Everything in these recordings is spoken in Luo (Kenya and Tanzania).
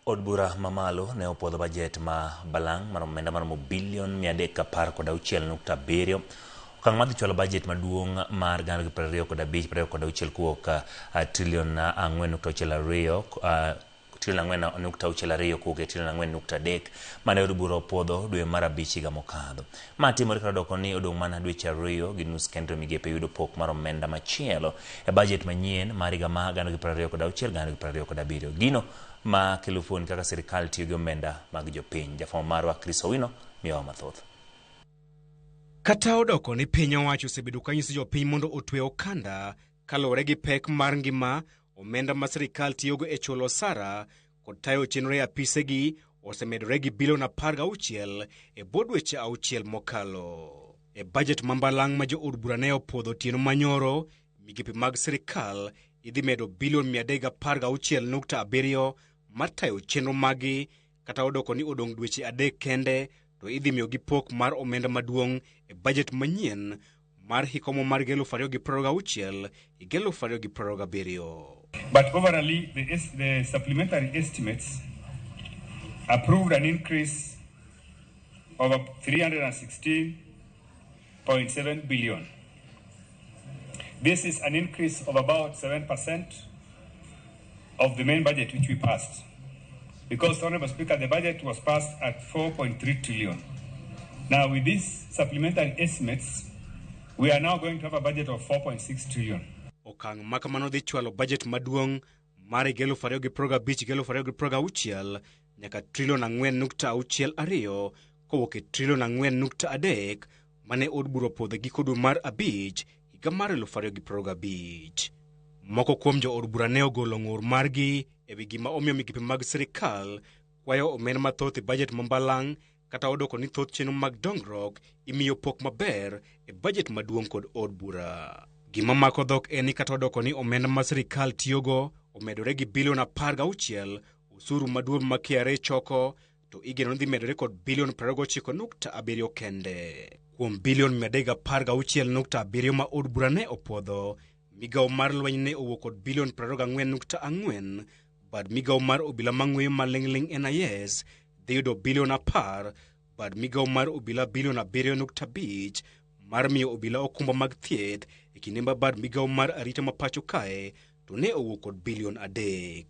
Od bura mamalo ne opuodho bajet ma balang' mar omenda maromo bilion 316.7, okang' madhi chwalo bajet maduong' mar 2025/26 kowuok trilion 4.62, trilion 4.62 kowuok e trilion 4.3 mane od bura opuodho dwe mar abich higa mokadho. Ma timore kata odoko ni odong' mana dweche 2.5 kende to migepe yudo pok mar omenda machielo e bajet manyien mar higa ma 2026/2027. Gino ma kelo fuon kaka sirikal tiyo gi omenda mag jopiny. Jafwambo marwa Chris Owino miyowa mathoth. Kata odoko ni piny owacho osebedo ka nyiso jopiny mondo otwe okanda kaluwore gi pek mar ngima, omenda ma sirikal tiyogo e chulo osara kod tayo chenro e apisegi osemedore gi bilion 16 e bwo dweche 6 mokalo. E bajet ma mbalang' ma jo od bura ne opuodho otieno manyoro, migepe mag sirikal idhi medo bilion 316.7 mar tayo chenro magi kata odoko ni odong' dweche 3 kende to idhi miyogi pok mar omenda maduong' e bajet manyien mar hikomo mar 2026 2027. But overall, the supplementary estimates approved an increase of 316.7 billion. This is an increase of about 7% of the main budget which we passed. Because, Honorable Speaker, the budget was passed at 4.3 trillion. Now, with these supplementary estimates, we are now going to have a budget of 4.6 trillion. Okang' ma kamano dhi chwalo bajet maduong' mar 2025/2026 nyaka trilion 4.62 kowuok e trilion 4.3 mane od bura opuodho e giko dwe mar abich higa mar 2025. Moko kuom jo od bura ne ogolo ng'ur margi ewi gima omiyo migepe mag sirikal kwayo omenda mathoth e bajet ma mbalang' kata odoko ni thoth chenro mag dongruok imiyo pok maber e bajet maduong' kod od bura. Gima mako dhok en ni kata odoko ni omenda ma sirikal tiyogo omedore gi bilion 16, osuru maduong' ma KRA choko to igeno ni dhi medore kod bilion 29.7 kende. Kuom bilion 316.7 ma od bura ne opuodho, migawo mar lweny ne owuok kod bilion 24.4, bad migawo mar obila mang'weyo maling'ling' NIS dhi yudo bilion 10, bad migawo mar obila bilion 7.5 mar miyo obila okumba mag thieth e kinde ma bad migawo mar arita ma pacho kae to ne owuok kod bilion 3.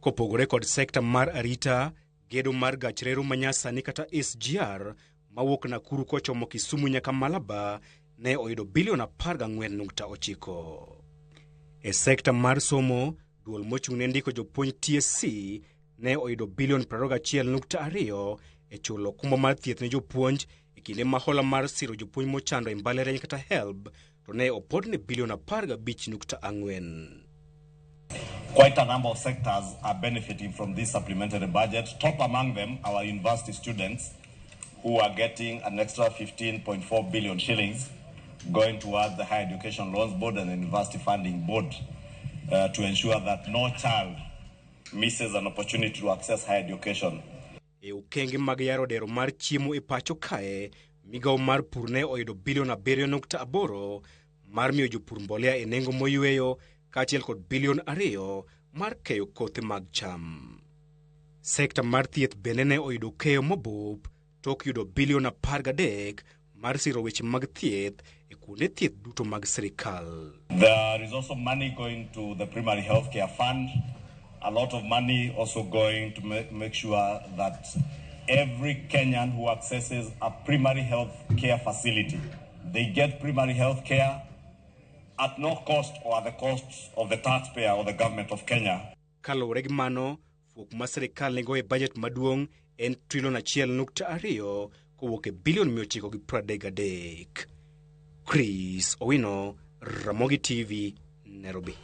Kopogore kod sekta mar arita, gedo mar gach reru manyasani kata SGR mawuok Nakuru kochomo Kisumu nyaka Malaba ne oyudo bilion 14.9. E sekta mar somo, duol mochung' ne ndiko jopuonj TSC ne oyudo bilion 21.2 e chulo okumba mar thieth ne jopuonj e kinde ma hola mar siro jopuonj mochando e mbalariany kata HELB to ne opodne bilion 15.4. Quite a number of sectors are benefiting from this supplementary budget. Top among them, our university students, who are getting an extra 15.4 billion shillings going towards the Higher Education Loans Board and the University Funding Board to ensure that no child misses an opportunity to access higher education. E okenge mag yaro dero mar chiemo e pacho kae, migawo mar pur ne oyudo bilion 7.8 mar miyo jopur mbolea e nengo moyweyo kaachiel kod bilion 2 mar keyo kothe mag cham. Sekta mar thieth bende ne oyudo keyo mobup tok yudo bilion 13 mar siro weche mag thieth e kuonde thieth duto mag sirikal. There is also money going to the primary health care fund, a lot of money also going to make sure that every Kenyan who accesses a primary health care facility, they get primary health care at no cost or at the cost of the taxpayer or the government of Kenya. Kaluwore gi mano, fuok ma sirikal nigo e bajet maduong' en trilion 1.2 kowuok e bilion 933. Chris Owino, Ramogi TV, Nairobi.